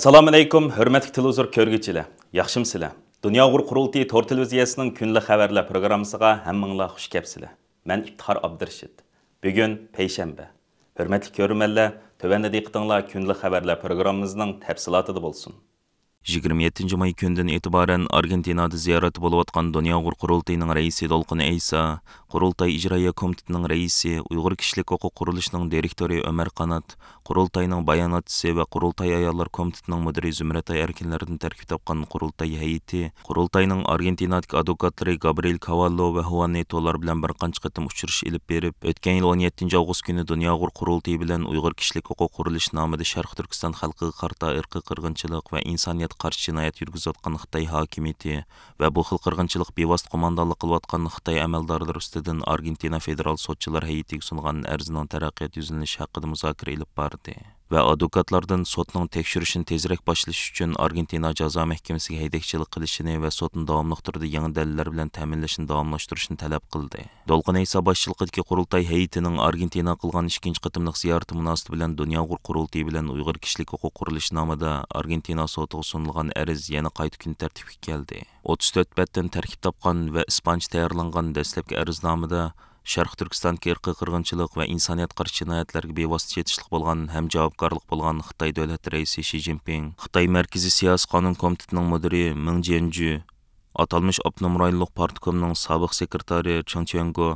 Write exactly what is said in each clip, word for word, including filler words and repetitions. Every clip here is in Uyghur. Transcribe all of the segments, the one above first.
ئەسسالامۇئەلەيكۇم، ھۆرمەتلىك تېلېۋىزور كۆرگۈچىلەر، ياخشىمۇسىلەر؟ دۇنيا ئۇيغۇر قۇرۇلتىيى تور تېلېۋىزىيەسىنىڭ كۈنلۈك خەۋەرلەر پروگراممىسىغا ھەممىڭلار خۇش كەپسىلەر. مەن ئىپتىخار ئابدۇرېشىت. بۈگۈن پەيشەنبە. ھۆرمەتلىك كۆرۈرمەنلەر، تۆۋەندە دىققىتىڭلار كۈنلۈك خەۋەرلەر پروگراممىمىزنىڭ تەپسىلاتىدا بولسۇن. يىگىرمە يەتتىنچى ماي كۈنىدىن ئېتىبارەن ئارگېنتىنادا زىيارەتتە بولۇۋاتقان دۇنيا ئۇيغۇر قۇرۇلتىيىنىڭ رەئىسى دولقۇن ئەيسا، قۇرۇلتاي ئىجرائىيە كومىتېتىنىڭ رەئىسى، ئۇيغۇر كىشىلىك ھوقۇق قۇرۇلۇشىنىڭ دىرېكتورى ئۆمەر قانات، قۇرۇلتاينىڭ باياناتچىسى ۋە قۇرۇلتاي ئاياللار كومىتېتىنىڭ مۇدىرى زۇمرەتئاي ئەركىنلەردىن تەركىب تاپقان قۇرۇلتاي ھەيئىتى، قۇرۇلتاينىڭ ئارگېنتىنادىكى ئادۋوكاتلىرى گابرىئېل كاۋاللو ۋە خۇئان نېتولار بىلەن بىر قانچە قېتىم ئۇچرىشىش ئېلىپ بېرىپ، ئۆتكەن يىل ئون يەتتىنچى ئاۋغۇست كۈنى دۇنيا ئۇيغۇر قۇرۇلتىيى بىلەن ئۇيغۇر كىشىلىك ھوقۇق قۇرۇلۇشى نامىدا شەرقىي تۈركىستان خەلقىگە قارىتا ئىرقىي قىرغىنچىلىق ۋە ئىنسانىيەتكە قارشى جىنايەت يۈرگۈزۈۋاتقان خىتاي ھاكىمىيىتى ۋە بۇ خىل قىرغىنچىلىققا بىۋاسىتە قوماندانلىق قىلىۋاتقان خىتاي ئەمەلدارلىرى ئۈستىدىن ئارگېنتىنا فېدېرال سوتچىلار ھەيئىتىگە سۇنغان ئەرزنىڭ تەرەققىيات يۈزلىنىشى ھەققىدە مۇزاكىرە ئېلىپ باردى ۋە ئادۋوكاتلاردىن سوتنىڭ تەكشۈرۈشنى تېزرەك باشلىشى ئۈچۈن ئارگېنتىنا جازا مەھكىمىسىگە ھەيدەكچىلىك قىلىشىنى ۋە سوتنى داۋاملىق تۈردە يېڭى دەلىللەر بىلەن تەمىنلەشنى داۋاملاشتۇرۇشنى تەلەپ قىلدى. دولقۇن ئەيسا باشچىلىقىدىكى قۇرۇلتاي ھەيئىتىنىڭ ئارگېنتىنا قىلغان ئىككىنچى قېتىملىق زىيارىتى مۇناسىۋىتى بىلەن دۇنيا ئۇيغۇر قۇرۇلتىيى بىلەن ئۇيغۇر كىشىلىك ھوقۇق قۇرۇلۇشى نامىدا ئارگېنتىنا سوتىغا سۇنۇلغان ئەرز يەنە قايتا كۈن تەرتىپكە كەلدى. ئوتتۇز تۆت بەتتىن تەركىب تاپقان ۋە ئىسپانچە تەييارلانغان دەسلەپكى ئەرزنامىدا شەرقىي تۈركىستاندىكى ئىرقىي قىرغىنچىلىق ۋە ئىنسانىيەتكە قارشى جىنايەتلەرگە بىۋاسىتە چېتىشلىق بولغان ھەم جاۋابكارلىق بولغان خىتاي دۆلەت رەئىسى شى جىنپىڭ، خىتاي مەركىزىي سىياسىي قانۇن كومىتېتىنىڭ مۇدىرى مېڭ جيەنجۈ، ئاتالمىش ئاپتونوم رايونلۇق پارتكومنىڭ سابىق سېكرېتارى چېڭ چيەنگو،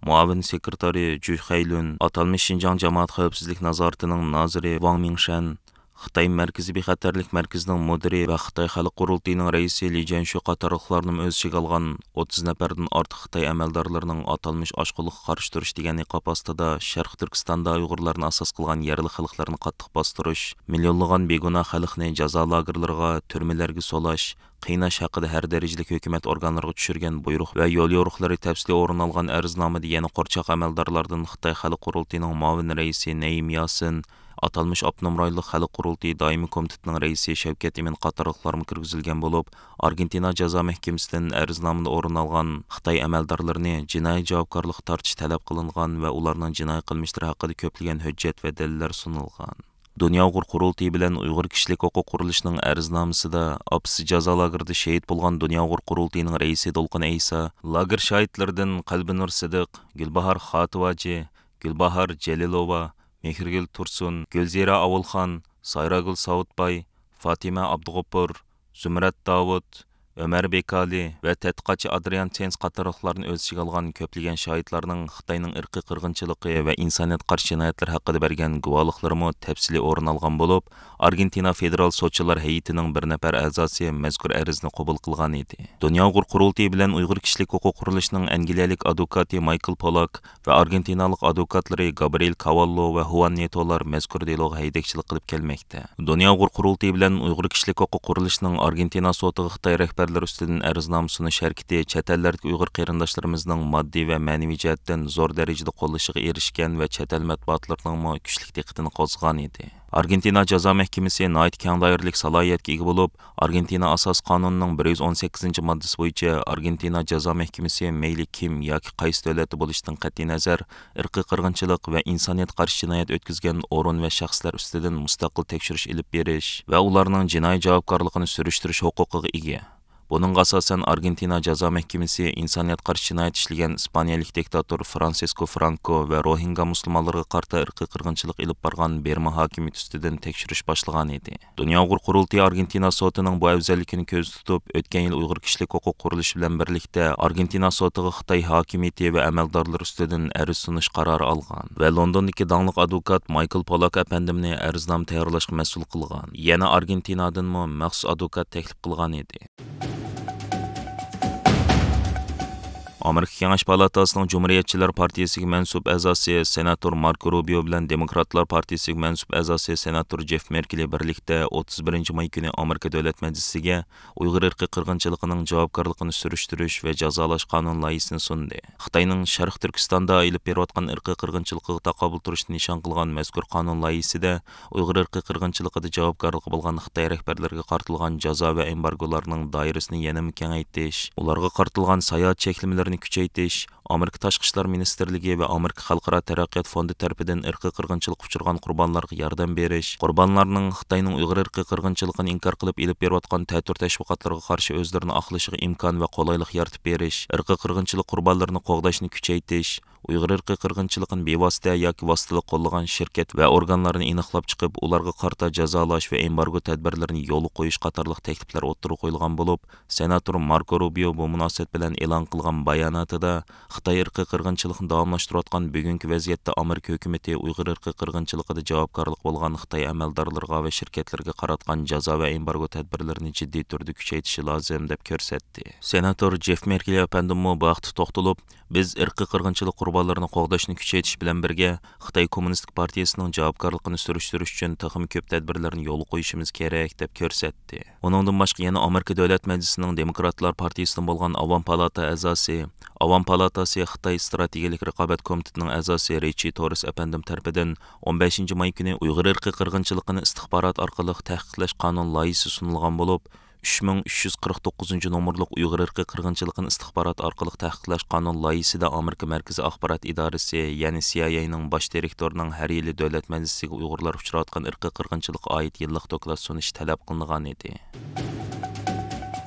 مۇئاۋىن سېكرېتارى جۈ خەيلۈن، ئاتالمىش شىنجاڭ جامائەت خەۋپسىزلىك نازارىتىنىڭ نازىرى ۋاڭ مىڭشەن، خىتاي مەركىزىي بىخەتەرلىك مەركىزىنىڭ مۇدىرى ۋە خىتاي خەلق قۇرۇلتىيىنىڭ رەئىسى لى جيەنشۇ قاتارلىقلارنىمۇ ئۆز ئىچىگە ئالغان ئوتتۇز نەپەردىن ئارتۇق خىتاي ئەمەلدارلىرىنىڭ ئاتالمىش ئاچقۇنلۇققا قارشى تۇرۇش دېگەن نىقاب ئاستىدا شەرقىي تۈركىستاندا ئۇيغۇرلارنى ئاساس قىلغان يەرلىك خەلقلەرنى قاتتىق باستۇرۇش، مىليونلىغان بىگۇناھ خەلقنى جازا لاگېرلىرىغا، تۈرمىلەرگە سولاش، قىيناش ھەققىدە ھەر دەرىجىلىك ھۆكۈمەت ئورگانلىرىغا چۈشۈرگەن بۇيرۇق ۋە يوليورۇقلىرى تەپسىلىي ئورۇن ئالغان ئەرزنامىدە يەنە قورچاق ئەمەلدارلاردىن خىتاي خەلق قۇرۇلتىيىنىڭ مۇئاۋىن رەئىسى نەيىم ياسىن، ئاتالمىش ئاپتونوم رايونلۇق خەلق قۇرۇلتىيى دائىمىي كومىتېتىنىڭ رەئىسى شەۋكەت ئىمىن قاتارلىقلارمۇ كىرگۈزۈلگەن بولۇپ، ئارگېنتىنا جازا مەھكىمىسىدىن ئەرزنامىدا ئورۇن ئالغان خىتاي ئەمەلدارلىرىنى جىنايى جاۋابكارلىققا تارتىش تەلەپ قىلىنغان ۋە ئۇلارنىڭ جىنايى قىلمىشلىرى ھەققىدە كۆپلىگەن ھۆججەت ۋە دەلىللەر سۇنۇلغان. دۇنيا ئۇيغۇر قۇرۇلتىيى بىلەن ئۇيغۇر كىشىلىك ھوقۇق قۇرۇلۇشىنىڭ ئەرزنامىسىدا ئاپىسى جازا لاگېرىدا شېھىت بولغان دۇنيا ئۇيغۇر قۇرۇلتىيىنىڭ رەئىسى دولقۇن ئەيسا، لاگېر شاھىتلىرىدىن قەلبىنۇر سىدىق، گۈلباھار خاتىۋاجى، گۈلباھار جېلىلوۋا، مېھرىگۈل تۇرسۇن، گۈلزىرە ئاۋۇلخان، سايراگۈل ساۋۇتباي، فاتىمە ئابدۇغوپۇر، زۇمرەت داۋۇت، ئۆمەر بېكالى ۋە تەتقىقاتچى ئادرىيان تېنس قاتارلىقلارنى ئۆز ئىچىگە ئالغان كۆپلىگەن شاھىتلارنىڭ خىتاينىڭ ئىرقىي قىرغىنچىلىقى ۋە ئىنسانىيەتكە قارشى جىنايەتلىرى ھەققىدە بەرگەن گۇۋاھلىقلىرىمۇ تەپسىلىي ئورۇن ئالغان بولۇپ، ئارگېنتىنا فېدېرال سوتچىلار ھەيئىتىنىڭ بىر نەپەر ئەزاسى مەزكۇر ئەرزنى قوبۇل قىلغان ئىدى. دۇنيا ئۇيغۇر قۇرۇلتىيى بىلەن ئۇيغۇر كىشىلىك ھوقۇق قۇرۇلۇشىنىڭ ئەنگلىيەلىك ئادۋوكاتى مايكل پولاك ۋە ئارگېنتىنالىق ئادۋوكاتلىرى گابرىئېل كاۋاللو ۋە خۇئان نېتولار مەزكۇر دېلوغا ھەيدەكچىلىك قىلىپ كەلمەكتە. دۇنيا ئۇيغۇر قۇرۇلتىيى بىلەن ئۇيغۇر كىشىلىك ھوقۇق قۇرۇلۇشىنىڭ ئارگېنتىنا سوتىغا خىتاي رەھبەرلىرى ئۈستىدىن ئەرزنامە سۇنۇش ھەرىكىتى چەت ئەللەردىكى ئۇيغۇر قېرىنداشلىرىمىزنىڭ ماددىي ۋە مەنىۋى جەھەتتىن زور دەرىجىدە قوللىشىغا ئېرىشكەن ۋە چەت ئەل مەتبۇئاتلىرىنىڭمۇ كۈچلۈك دىققىتىنى قوزغىغان ئىدى. ئارگېنتىنا جازا مەھكىمىسى ناھايىتى كەڭ دائىرىلىك سالاھىيەتكە ئىگە بولۇپ، ئارگېنتىنا ئاساسىي قانۇنىنىڭ بىر يۈز ئون سەككىزىنچى ماددىسى بويىچە ئارگېنتىنا جازا مەھكىمىسى مەيلى كىم ياكى قايسى دۆلەتتە بولۇشىدىن قەتئىينەزەر، ئىرقىي قىرغىنچىلىق ۋە ئىنسانىيەتكە قارشى جىنايەت ئۆتكۈزگەن ئورۇن ۋە شەخسلەر ئۈستىدىن مۇستەقىل تەكشۈرۈش ئېلىپ بېرىش ۋە ئۇلارنىڭ جىنايى جاۋابكارلىقىنى سۈرۈشتۈرۈش ھوقۇقىغا ئىگە. بۇنىڭغا ئاساسەن، ئارگېنتىنا جازا مەھكىمىسى ئىنسانىيەتكە قارشى جىنايەت ئىشلىگەن ئىسپانىيەلىك دىكتاتور فرانسىسكو فرانكو ۋە روھىنگا مۇسۇلمانلىرىغا قارىتا ئىرقىي قىرغىنچىلىق ئېلىپ بارغان بىرما ھاكىمىيىتى ئۈستىدىن تەكشۈرۈش باشلىغانىدى. دۇنيا ئۇيغۇر قۇرۇلتىيى ئارگېنتىنا سوتىنىڭ بۇ ئەۋزەللىكىنى كۆزدە تۇتۇپ، ئۆتكەن يىل ئۇيغۇر كىشىلىك ھوقۇق قۇرۇلۇشى بىلەن بىرلىكتە ئارگېنتىنا سوتىغا خىتاي ھاكىمىيىتى ۋە ئەمەلدارلىرى ئۈستىدىن ئەرز سۇنۇش قارارى ئالغان ۋە لوندوندىكى داڭلىق ئادۋوكات مايكل پولاك ئەپەندىمنى ئەرزنامە تەييارلاشقا مەسئۇل قىلغان. يەنە ئارگېنتىنادىنمۇ مەخسۇس ئادۋوكات تەكلىپ قىلغان ئىدى. ئامېرىكا كېڭەش پالاتاسىنىڭ جۇمھۇرىيەتچىلەر پارتىيىسىگە مەنسۇپ ئەزاسى سېناتور ماركو روبىيو بىلەن دېموكراتلار پارتىيىسىگە مەنسۇپ ئەزاسى سېناتور جېف مېركېلى بىرلىكتە ئوتتۇز بىرىنچى ماي كۈنى ئامېرىكا دۆلەت مەجلىسىگە ئۇيغۇر ئىرقىي قىرغىنچىلىقىنىڭ جاۋابكارلىقىنى سۈرۈشتۈرۈش ۋە جازالاش قانۇن لايىھىسىنى سۇندى. خىتاينىڭ شەرقىي تۈركىستاندا ئېلىپ بېرىۋاتقان ئىرقىي قىرغىنچىلىقىغا تاقابىل تۇرۇشنى نىشان قىلغان مەزكۇر قانۇن لايىھىسىدە ئۇيغۇر ئىرقىي قىرغىنچىلىقىدا جاۋابكارلىقى بولغان خىتاي رەھبەرلىرىگە قارىتىلغان جازا ۋە ئېمبارگولارنىڭ دائىرىسىنى يەنىمۇ كېڭەيتىش، ئۇلارغا قارىتىلغان ساياھەت چەكلىمىلىرىنى قوغداشنى كۈچەيتىش، ئامېرىكا تاشقى ئىشلار مىنىستىرلىكى ۋە ئامېرىكا خەلقئارا تەرەققىيات فوندى تەرىپىدىن ئىرقىي قىرغىنچىلىققا ئۇچرىغان قۇربانلارغا ياردەم بېرىش، قۇربانلارنىڭ خىتاينىڭ ئۇيغۇر ئىرقىي قىرغىنچىلىقىنى ئىنكار قىلىپ ئېلىپ بېرىۋاتقان تەتۈر تەشۋىقاتلىرىغا قارشى ئۆزلىرىنى ئاقلىشىغا ئىمكان ۋە قولايلىق يارىتىپ بېرىش، ئىرقىي قىرغىنچىلىق قۇربانلىرىنى قوغداشنى كۈچەيتىش، ئۇيغۇر ئىرقىي قىرغىنچىلىقىنى بىۋاسىتە ياكى ۋاسىتىلىك قوللىغان شىركەت ۋە ئورگانلارنى ئېنىقلاپ چىقىپ، ئۇلارغا قارىتا جازالاش ۋە ئېمبارگو تەدبىرلىرىنى يولغا قويۇش قاتارلىق تەكلىپلەر ئوتتۇرىغا قويۇلغان بولۇپ، سېناتور ماركو روبىيو بۇ مۇناسىۋەت بىلەن ئېلان قىلغان باياناتىدا، خىتاي ئىرقىي قىرغىنچىلىقنى داۋاملاشتۇرۇۋاتقان بۈگۈنكى ۋەزىيەتتە ئامېرىكا ھۆكۈمىتى ئۇيغۇر ئىرقىي قىرغىنچىلىقىدا جاۋابكارلىق بولغان خىتاي ئەمەلدارلىرىغا ۋە شىركەتلىرىگە قاراتقان جازا ۋە ئېمبارگو تەدبىرلىرىنى جىددىي تۈردە كۈچەيتىشى لازىم، دەپ كۆرسەتتى. سېناتور جېف مېركلى ئەپەندىممۇ بۇ ھەقتە توختىلىپ، بىز ئىرقىي قىرغىنچىلىق قۇربانلىرىنى قوغداشنى كۈچەيتىش بىلەن بىرگە، خىتاي كوممۇنىستىك پارتىيىسىنىڭ جاۋابكارلىقىنى سۈرۈشتۈرۈش ئۈچۈن تېخىمۇ كۆپ تەدبىرلەرنى يولغا قويۇشىمىز كېرەك، دەپ كۆرسەتتى. ئۇنىڭدىن باشقا يەنە ئامېرىكا دۆلەت مەجلىسىنىڭ دېموكراتلار پارتىيىسىدىن بولغان ئاۋام پالاتا ئەزاسى، ئاۋام پالاتاسى خىتاي ئىستراتېگىيەلىك رىقابەت كومىتېتىنىڭ ئەزاسى رىچى توررېس ئەپەندىم تەرىپىدىن ئون بەشىنچى ماي كۈنى ئۇيغۇر ئىرقىي قىرغىنچىلىقىنى ئىستىخبارات ئارقىلىق تەھقىقلەش قانۇن لايىھىسى سۇنۇلغان بولۇپ، ئۈچ مىڭ ئۈچ يۈز قىرىق توققۇزىنچى نومۇرلۇق ئۇيغۇر ئىرقىي قىرغىنچىلىقىنى ئىستىخبارات ئارقىلىق تەھقىقلەش قانۇن لايىھىسىدە ئامېرىكا مەركىزىي ئاخبارات ئىدارىسى، يەنى سى ئاي ئەينىڭ باش دىرېكتورىنىڭ ھەر يىلى دۆلەت مەجلىسىگە ئۇيغۇرلار ئۇچراۋاتقان ئىرقىي قىرغىنچىلىققا ئائىت يىللىق دوكلات سۇنۇشى تەلەپ قىلىنغان ئىدى.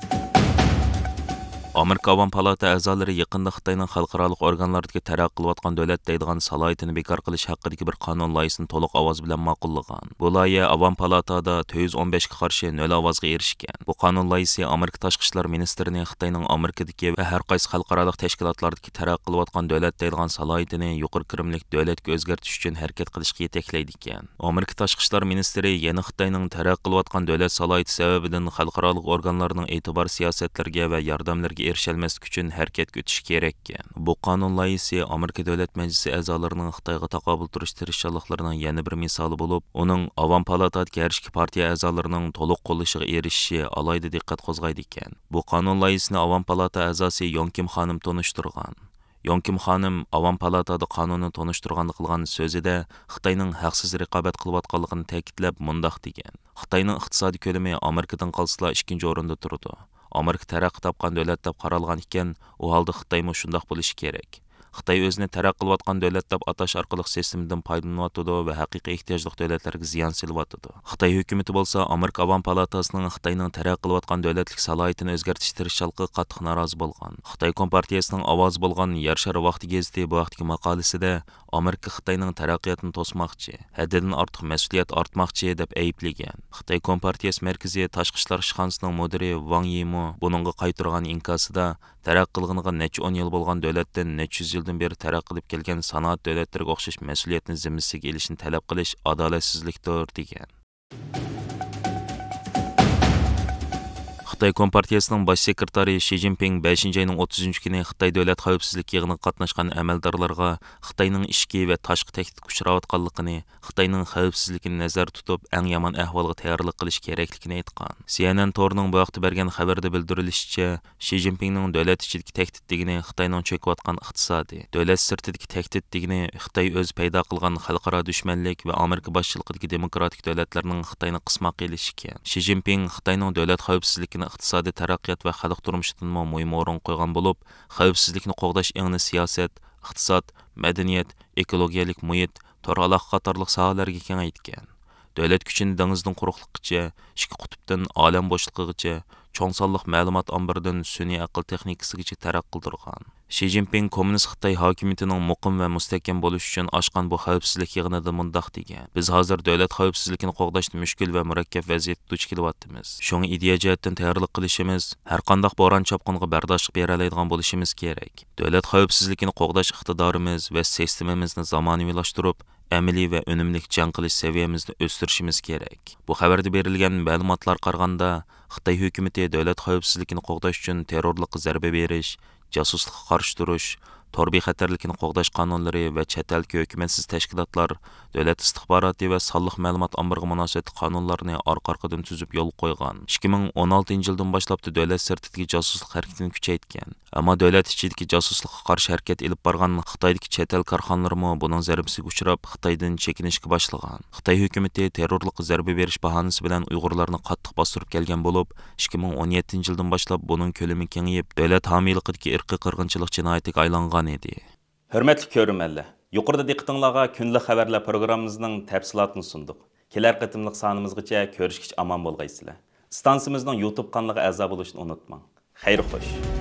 ئامېرىكا ئاۋام پالاتا ئەزالىرى يېقىندا خىتاينىڭ خەلقئارالىق ئورگانلاردىكى تەرەققىي قىلىۋاتقان دۆلەت دەيدىغان سالاھىيىتىنى بىكار قىلىش ھەققىدىكى بىر قانۇن لايىھىسىنى تولۇق ئاۋاز بىلەن ماقۇللىغان. بۇ لايىھە ئاۋام پالاتادا تۆت يۈز ئون بەشكە قارشى نۆل ئاۋازغا ئېرىشكەن. بۇ قانۇن لايىھىسى ئامېرىكا تاشقى ئىشلار مىنىستىرىنى خىتاينىڭ ئامېرىكىدىكى ۋە ھەر قايسى خەلقئارالىق تەشكىلاتلاردىكى تەرەققىي قىلىۋاتقان دۆلەت دەيدىغان سالاھىيىتىنى يۇقىرى كىرىملىك دۆلەتكە ئۆزگەرتىش ئۈچۈن ھەرىكەت قىلىشقا يېتەكلەيدىكەن. ئامېرىكا تاشقى ئىشلار مىنىستىرى يەنە خىتاينىڭ تەرەققىي قىلىۋاتقان دۆلەت سالاھىيىتى سەۋەبىدىن خەلقئارالىق ئورگانلارنىڭ ئېتىبار سىياسەتلىرىگە ۋە ياردەملىرىگە ئېرىشەلمەسلىك ئۈچۈن ھەرىكەتكە ئۆتۈشى كېرەككەن. بۇ قانۇن لايىھىسى ئامېرىكا دۆلەت مەجلىسى ئەزالىرىنىڭ خىتايغا تاقابىل تۇرۇش تىرىشچانلىقلىرىنىڭ يەنە بىر مىسالى بولۇپ، ئۇنىڭ ئاۋام پالاتادىكى ھەر ئىككى پارتىيە ئەزالىرىنىڭ تولۇق قوللىشىغا ئېرىشىشى ئالاھىدە دىققەت قوزغايدىكەن. بۇ قانۇن لايىھىسىنى ئاۋام پالاتا ئەزاسى يوڭ كىم خانىم تونۇشتۇرغان. يوڭ كىم خانىم ئاۋام پالاتادا قانۇننى تونۇشتۇرغاندا قىلغان سۆزىدە خىتاينىڭ ھەقسىز رىقابەت قىلىۋاتقانلىقىنى تەكىتلەپ مۇنداق دېگەن: خىتاينىڭ ئىقتىسادىي كۆلىمى ئامېرىكىدىن قالسىلا ئىككىنچى ئورۇندا تۇرىدۇ. ئامېرىكا تەرەققىي تاپقان دۆلەت دەپ قارالغان ئىكەن، ئۇ ھالدا خىتايمۇ شۇنداق بولۇشى كېرەك. خىتاي ئۆزىنى تەرەققىي قىلىۋاتقان دۆلەت دەپ ئاتاش ئارقىلىق سىستېمىدىن پايدىلىنىۋاتىدۇ ۋە ھەقىقىي ئېھتىياجلىق دۆلەتلەرگە زىيان سېلىۋاتىدۇ. خىتاي ھۆكۈمىتى بولسا ئامېرىكا ئاۋام پالاتاسىنىڭ خىتاينىڭ تەرەققىي قىلىۋاتقان دۆلەتلىك سالاھىيىتىنى ئۆزگەرتىش تىرىشچانلىقىغا قاتتىق نارازى بولغان. خىتاي كومپارتىيىسىنىڭ ئاۋازى بولغان يەر شارى ۋاقتى گېزىتى بۇ ھەقتىكى ماقالىسىدە، ئامېرىكا خىتاينىڭ تەرەققىياتىنى توسماقچى، ھەددىدىن ئارتۇق مەسئۇلىيەت ئارتماقچى، دەپ ئەيىبلىگەن. خىتاي كومپارتىيەسى مەركىزى تاشقى ئىشلار ئىشخانىسىنىڭ مۇدىرى ۋاڭ يىمۇ بۇنىڭغا قايتۇرغان ئىنكاسىدا، تەرەققىي قىلغىنىغا نەچچە ئون يىل بولغان دۆلەتتىن نەچچە يۈز يىلدىن بېرى تەرەققىي قىلىپ كەلگەن سانائەت دۆلەتلىرىگە ئوخشاش مەسئۇلىيەتنى زىممىسىگە ئېلىشنى تەلەپ قىلىش ئادالەتسىزلىكتۇر، دېگەن. خىتاي كومپارتىيەسىنىڭ باش سېكرېتارى شى جىنپىڭ بەشىنچى ئاينىڭ ئوتتۇزىنچى كۈنى خىتاي دۆلەت خەۋپسىزلىك يىغىنىغا قاتناشقان ئەمەلدارلارغا خىتاينىڭ ئىچكى ۋە تاشقى تەھدىتكە ئۇچراۋاتقانلىقىنى، خىتاينىڭ خەۋپسىزلىكىنى نەزەردە تۇتۇپ، ئەڭ يامان ئەھۋالغا تەييارلىق قىلىش كېرەكلىكىنى ئېيتقان. سى ئېن ئېن تورىنىڭ بۇ ھەقتە بەرگەن خەۋىرىدە بىلدۈرۈلۈشىچە، شى جىنپىڭنىڭ دۆلەت ئىچىدىكى تەھدىت دېگىنى خىتاينىڭ چۆكۈۋاتقان ئىقتىسادى، دۆلەت سىرتىدىكى تەھدىت دېگىنى خىتاي ئۆزى پەيدا قىلغان خەلقئارا دۈشمەنلىك ۋە ئامېرىكا باشچىلىقىدىكى دېموكراتىك دۆلەتلەرنىڭ خىتاينى قىسماق ئېلىشى ئىكەن. شى جىنپىڭ خىتاينىڭ دۆلەت خەۋپسىزلىكىنى ئىقتىسادىي تەرەققىيات ۋە خەلق تۇرمۇشىدىنمۇ مۇھىم ئورۇنغا قويغان بولۇپ، خەۋپسىزلىكنى قوغداش ئېڭىنى سىياسەت، ئىقتىساد، مەدەنىيەت، ئېكولوگىيەلىك مۇھىت، تور ئالاقە قاتارلىق ساھەلەرگە كېڭەيتكەن. دۆلەت كۈچىنى دېڭىزدىن قۇرۇقلۇققىچە، ئىككى قۇتۇپتىن ئالەم بوشلۇقىغىچە، چوڭ سانلىق مەلۇمات ئامبىرىدىن سۈنئىي ئەقىل تېخنىكىسىگىچە تەرەققىي قىلدۇرغان. شى جىنپىڭ كوممۇنىست خىتاي ھاكىمىيىتىنىڭ مۇقىم ۋە مۇستەھكەم بولۇشى ئۈچۈن ئاچقان بۇ خەۋپسىزلىك يىغىنىدا مۇنداق دېگەن: بىز ھازىر دۆلەت خەۋپسىزلىكىنى قوغداشتا مۈشكۈل ۋە مۇرەككەپ ۋەزىيەتكە دۇچ كېلىۋاتىمىز. شۇڭا ئىدىيە جەھەتتىن تەييارلىق قىلىشىمىز، ھەرقانداق بوران-چاپقۇنغا بەرداشلىق بېرەلەيدىغان بولۇشىمىز كېرەك. دۆلەت خەۋپسىزلىكىنى قوغداش ئىقتىدارىمىز ۋە سىستېمىمىزنى زامانىۋىلاشتۇرۇپ، ئەمەلىي ۋە ئۈنۈملۈك جەڭ قىلىش سەۋىيەمىزنى ئۆستۈرۈشىمىز كېرەك. بۇ خەۋەردە بېرىلگەن مەلۇماتلارغا قارىغاندا، خىتاي ھۆكۈمىتى دۆلەت خەۋپسىزلىكىنى قوغداش ئۈچۈن تېررورلۇققا زەربە بېرىش، جاسۇسلۇققا قارشى تۇرۇش، تور بىخەتەرلىكىنى قوغداش قانۇنلىرى ۋە چەت ئەلدىكى ھۆكۈمەتسىز تەشكىلاتلار، دۆلەت ئىستىخباراتى ۋە سانلىق مەلۇمات ئامبىرىغا مۇناسىۋەتلىك قانۇنلارنى ئارقا-ئارقىدىن تۈزۈپ يولغا قويغان. ئىككى مىڭ ئون ئالتىنچى يىلدىن باشلاپلا دۆلەت سىرتىدىكى جاسۇسلۇق ھەرىكىتىنى كۈچەيتكەن. ئەمما دۆلەت ئىچىدىكى جاسۇسلۇققا قارشى ھەرىكەت ئېلىپ بارغان خىتايدىكى چەت ئەل كارخانىلىرىمۇ بۇنىڭ زەربىسىگە ئۇچراپ، خىتايدىن چېكىنىشكە باشلىغان. خىتاي ھۆكۈمىتى تېررورلۇققا زەربە بېرىش باھانىسى بىلەن ئۇيغۇرلارنى قاتتىق باستۇرۇپ كەلگەن بولۇپ، ئىككى مىڭ ئون يەتتىنچى يىلدىن باشلاپ بۇنىڭ كۆلىمى كېڭىيىپ، دۆلەت ھامىيلىقىدىكى ئىرقىي قىرغىنچىلىق جىنايىتىگە ئايلانغان ئىدى. ھۆرمەتلىك كۆرۈرمەنلەر، يۇقىرىدا دىققىتىڭلارغا كۈندىلىك خەۋەرلەر پروگراممىمىزنىڭ تەپسىلاتىنى سۇندۇق. كېلەر قېتىملىق سانىمىزغىچە كۆرۈشكىچە ئامان بولغايسىلەر. ئىستانسىمىزنىڭ يۇتۇب قانىلىغا ئەزا بولۇشنى ئۇنتۇماڭ. خەير خوش.